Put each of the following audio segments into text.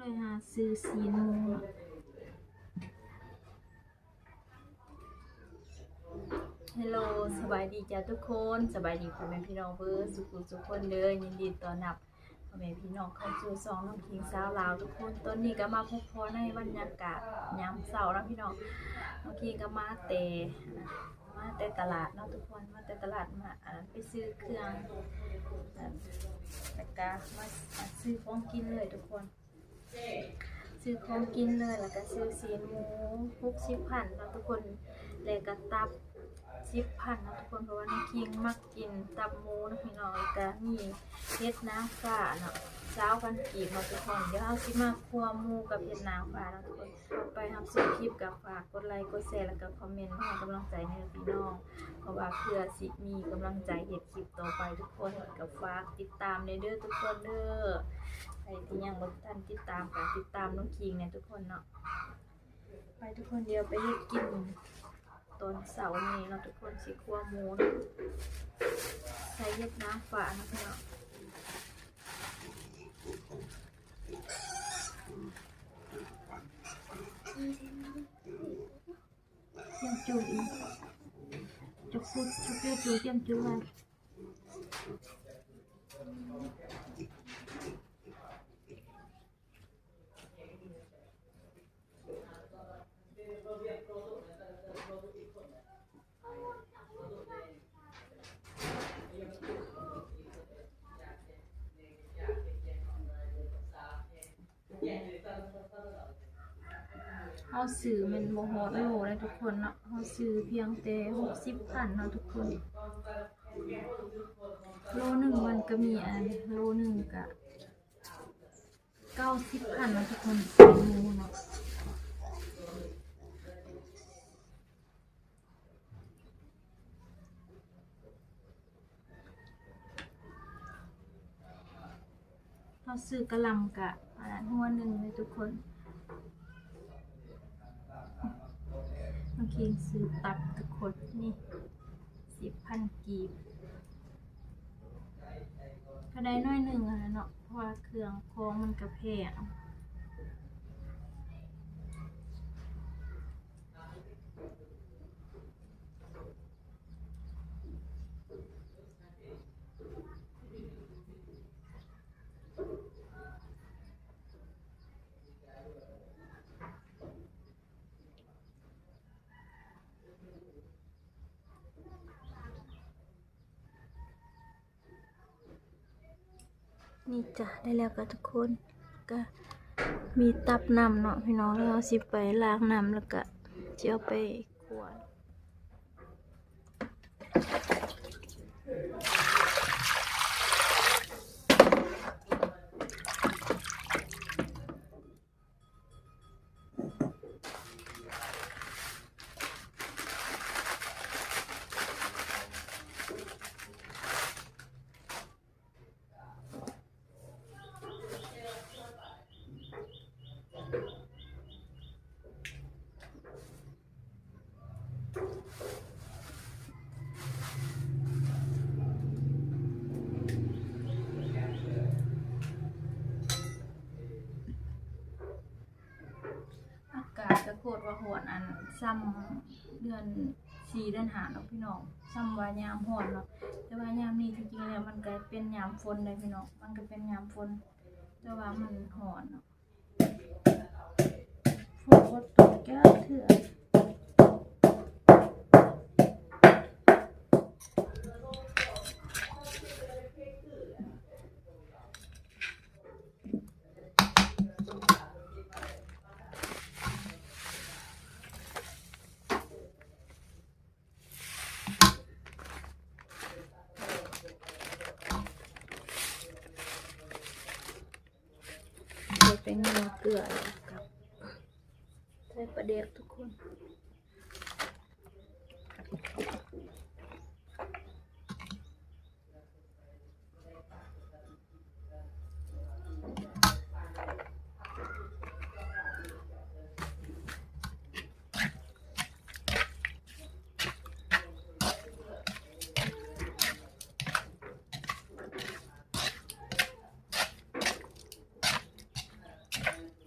ໄປຫາຊື້ຊີ້ນໝູ. ເຮລໂລ ສະບາຍດີຈ້າທຸກຄົນ, ສະບາຍດີພໍ່ແມ່ພີ່ນ້ອງເບີດສູ່ຜູ້ສູ່ຄົນເດີ. ຍິນດີຕ້ອນຮັບພໍ່ແມ່ພີ່ນ້ອງເຂົ້າສູ່ຊ່ອງນ້ອງຄິງຊາວລາວທຸກຄົນ. ຕອນນີ້ກໍມາພົບພໍ້ໃນບັນຍາກາດຍາມເຊົ້າເນາະພີ່ນ້ອງ. ນ້ອງຄິງກໍມາແຕ່ ມາແຕ່ຕະຫຼາດເນາະທຸກຄົນ, ມາແຕ່ຕະຫຼາດ ມາ ອັນ ໄປຊື້ເຄື່ອງ ອັນ ແລ້ວກະມາ ອັນ ຊື້ຂອງກິນເລີຍທຸກຄົນ. ຊື້ຂອງກິນເລີຍ ແລ້ວກະຊື້ຊີ້ນໝູຫົກສິບພັນເນາະທຸກຄົນ, ແລ້ວກະຕັບສິບພັນເນາະທຸກຄົນ, ເພາະວ່ານ້ອງຄິງມັກກິນຕັບໝູເນາະພີ່ນ້ອງ. ແລ້ວກະມີເຫັດນາງຟ້າເນາະ ຊາວພັນກີບເນາະທຸກຄົນ. ດຽວເຮົາຊິມາຂົ້ວໝູກັບເຫັດນາງຟ້າເນາະທຸກຄົນ. ກ່ອນໄປຮັບຊົມຄລິບກໍຝາກກົດໄລກົດແຊ ແລ້ວກໍຄອມເມັນໃຫ້ກຳລັງໃຈເດີພີ່ນ້ອງ, ເພາະວ່າເພື່ອຊິມີກຳລັງໃຈເຮັດຄລິບຕໍ່ໄປທຸກຄົນ. ກໍຝາກຕິດຕາມແດ່ເດີທຸກຄົນເດີ. ໃຜທີ່ຍັງບໍ່ທັນຕິດຕາມກໍຕິດຕາມນ້ອງຄິງແດ່ທຸກຄົນເນາະ. ໄປທຸກຄົນ, ດຽວໄປເຮັດກິນຕອນເຊົ້ານີ້ເນາະທຸກຄົນ. ຊິຂົ້ວໝູເນາະ ໃສ່ເຫັດນາງຟ້າເນາະພີ່ນ້ອງ. ຕຽມຈູອີກ ຈຸກຊຸດ ຈຸກເກຍຈູ ຕຽມຈູໄວ້. ເຮົາຊື້ແມ່ນບໍ່ຮອດໂລເດ້ທຸກຄົນເນາະ, ເຮົາຊື້ພຽງແຕ່ຫົກສິບພັນເນາະທຸກຄົນ. ໂລໜຶ່ງມັນກໍມີ ອັນ ໂລໜຶ່ງກະເກົ້າສິບພັນເນາະທຸກຄົນ, ເປັນໝູເນາະ. ເຮົາຊື້ກະຫຼ່ຳກະ ອັນ ຫົວໜຶ່ງເລີຍທຸກຄົນ. ນ້ອງຄິງຊື້ຕັບທຸກຄົນ, ນີ້ສິບພັນກີບ ກໍໄດ້ໜ້ອຍໜຶ່ງຫັ້ນແຫຼະເນາະ, ເພາະວ່າເຄື່ອງຂອງມັນກະແພງ. ນີ້ຈ້ະ ໄດ້ແລ້ວກະທຸກຄົນ, ກະມີຕັບນຳເນາະພີ່ນ້ອງ. ແລ້ວເຮົາຊິໄປລ້າງນ້ຳ ແລ້ວກະຊິເອົາໄປຂົ້ວ. ອາກາດກະໂຄດວ່າຮ້ອນ, ອັນ ຊ່ຳເດືອນສີ່ເດືອນຫ້າເນາະພີ່ນ້ອງ, ຊ່ຳວ່າຍາມຮ້ອນເນາະ. ແຕ່ວ່າຍາມນີ້ທີ່ຈິງແລ້ວມັນກະເປັນຍາມຝົນເດ້ພີ່ນ້ອງ, ມັນກະເປັນຍາມຝົນ ແຕ່ວ່າມັນຮ້ອນເນາະ. ຝົນບໍ່ຕົກຈັກເທື່ອ. ໃສ່ແປ້ງນົວ ເກືອ ແລ້ວກະໃສ່ປາແດກທຸກຄົນ. ເ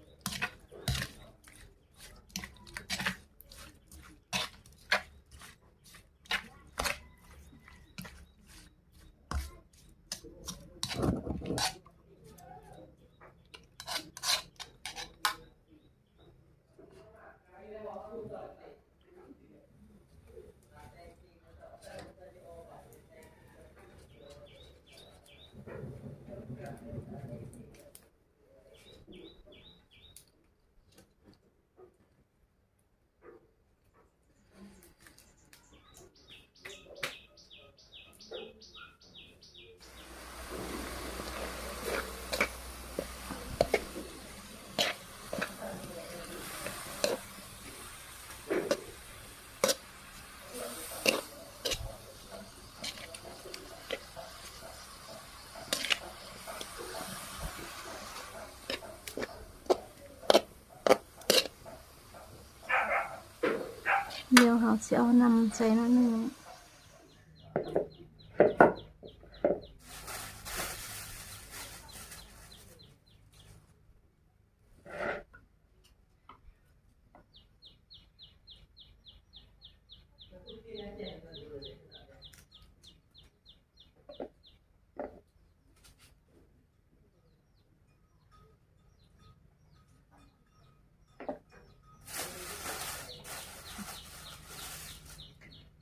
ດຽວເຮົາຊິເອົານ້ຳໃສ່ໜ້ອຍໜຶ່ງ.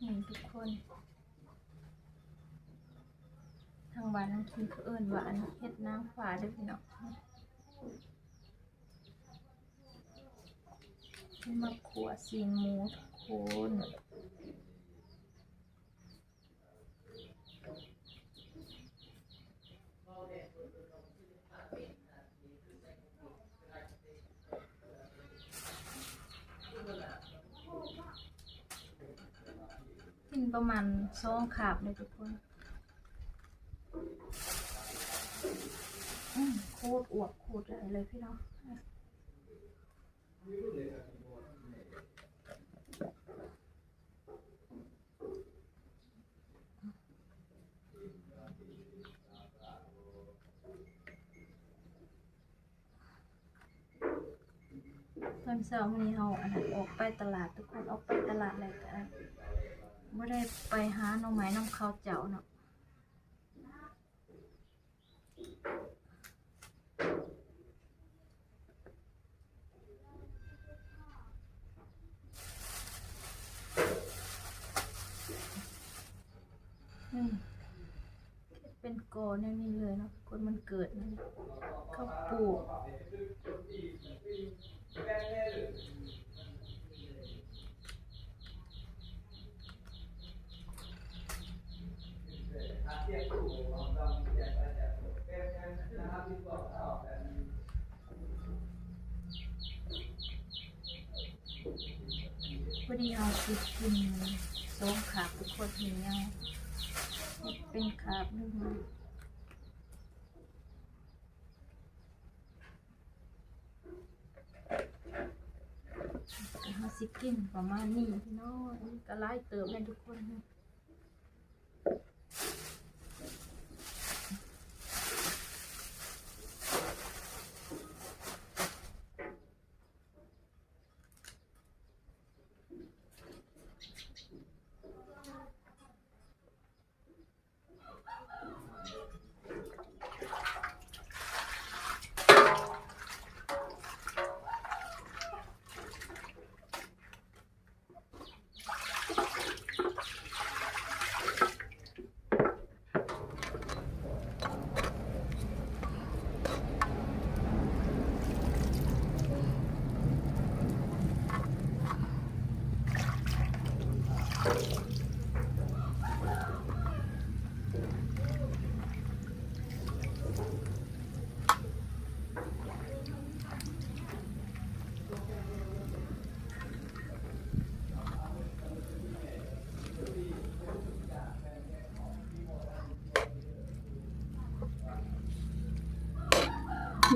ນີ້ທຸກຄົນ ທາງບ້ານທາງທີ່ເຂົາເອີ້ນວ່າ ອັນ ເຫັດນາງຟ້າເດີ້ພີ່ນ້ອງ. ມາຂົ້ວຊີ້ນໝູທຸກຄົນ. ກິນປະມານສອງຄາບເລີຍທຸກຄົນ. ອືມ ໂຄດອວບໂຄດຫຼາຍເລີຍພີ່ນ້ອງ. ຕອນເຊົ້າມື້ນີ້ເຮົາ ອັນ ອອກໄປຕະຫຼາດທຸກຄົນ, ອອກໄປຕະຫຼາດແລ້ວກະ ອັນ ບໍ່ໄດ້ໄປຫາໜໍ່ໄມ້ນຳເຂົາເຈົ້າເນາະ. ອືມ ເປັນກໍແນວນີ້ເລີຍເນາະ ຄົນມັນເກີດນີ້ ເຂົາປູກ. ພໍດີເຮົາຊິກິນສອງຄາບ ທຸກຄົນເຫັນຍັງ ເປັນຄາບໜຶ່ງ. ເຮົາຊິກິນປະມານນີ້ພີ່ນ້ອງ, ມັນກະຫຼາຍເຕີບແລ້ວທຸກຄົນ.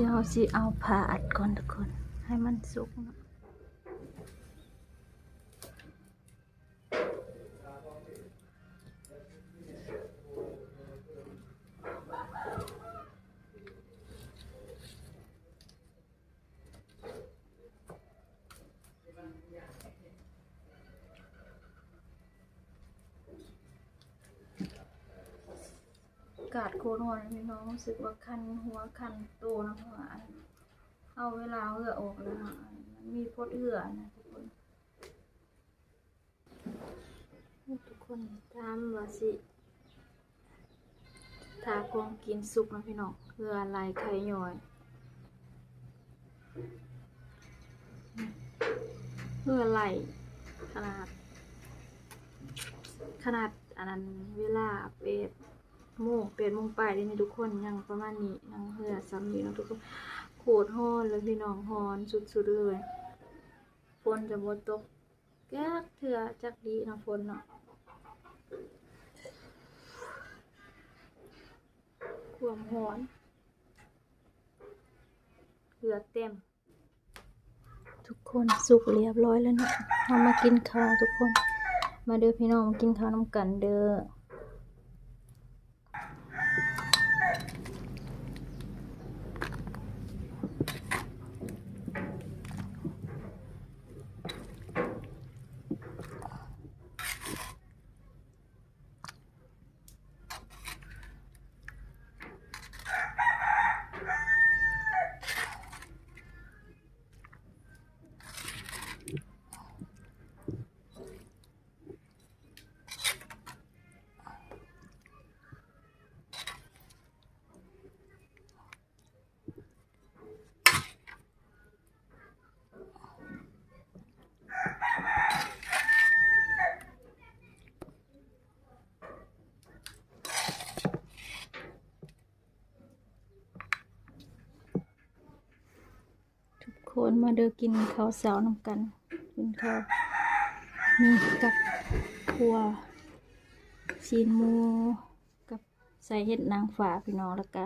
ດຽວເຮົາຊິເອົາຜ້າອັດກ່ອນທຸກຄົນ ໃຫ້ມັນສຸກເນາະ. ກ າດໂຄດຮ້ອນພີ່ນ້ອງ ຮູ້ສຶກວ່າຄັນຫົວຄັນໂຕນຳ ເພາະວ່າອັນ ເຮົາເວລາເຫື່ອອອກແລ້ວ ອັນ ມັນມີພົດເຫື່ອນະທຸກຄົນ. ທຸກຄົນຖາມວ່າຊິຖ້າຂອງກິນສຸກເນາະພີ່ນ້ອງ ເຫື່ອໄຫຼໄຂ່ຍ້ອຍ ເຫື່ອໄຫຼຂະໜາດ ຂະໜາດອັນນັ້ນ ເວລາແປດໂມງ ແປດໂມງປາຍເດ້ນີ້ທຸກຄົນ ຍັງປະມານນີ້ ຍັງເຫື່ອຊ່ຳນີ້ເນາະທຸກຄົນ. ໂຄດຮ້ອນເລີຍພີ່ນ້ອງ ຮ້ອນສຸດໆເລີຍ. ຝົນຈະບໍ່ຕົກຈັກເທື່ອ ຈັກດີເນາະ ຝົນເນາະ ຄວາມຮ້ອນ ເຫື່ອເຕັມ. ທຸກຄົນ ສຸກລຽບຮ້ອຍແລ້ວເນາະ ເຮົາມາກິນເຂົ້າທຸກຄົນ. ມາເດີພີ່ນ້ອງ ມາກິນເຂົ້ານຳກັນເດີ. ທຸກຄົນມາເດີ ກິນເຂົ້າເຊົ້ານຳກັນ ກິນເຂົ້າ ນີ້ກັບຂົ້ວຊີ້ນໝູ ກັບໃສ່ເຫັດນາງຟ້າພີ່ນ້ອງ ແລ້ວກະ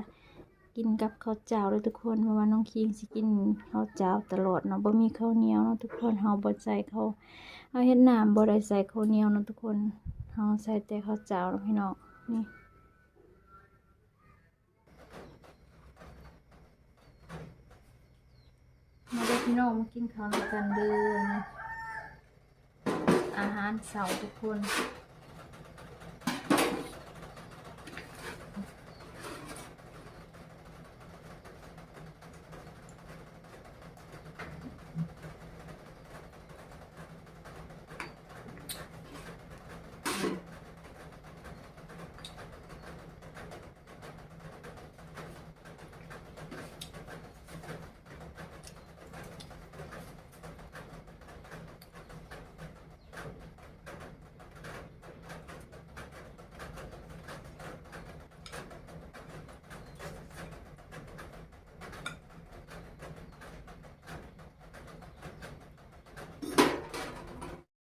ກິນກັບເຂົ້າເຈົ້າເດີທຸກຄົນ. ເພາະວ່ານ້ອງຄິງຊິກິນເຂົ້າເຈົ້າຕະຫຼອດເນາະ ບໍ່ມີເຂົ້າໜຽວເນາະທຸກຄົນ ເຮົາບໍ່ໃສ່ເຂົ້າ ເຮົາເຮັດນ້ຳບໍ່ໄດ້ໃສ່ເຂົ້າໜຽວເນາະທຸກຄົນ ເຮົາໃສ່ແຕ່ເຂົ້າເຈົ້າເນາະພີ່ນ້ອງ. ນີ້ ມາເດີພີ່ນ້ອງ ມາກິນເຂົ້ານຳກັນເດີ ອາຫານເຊົ້າທຸກຄົນ.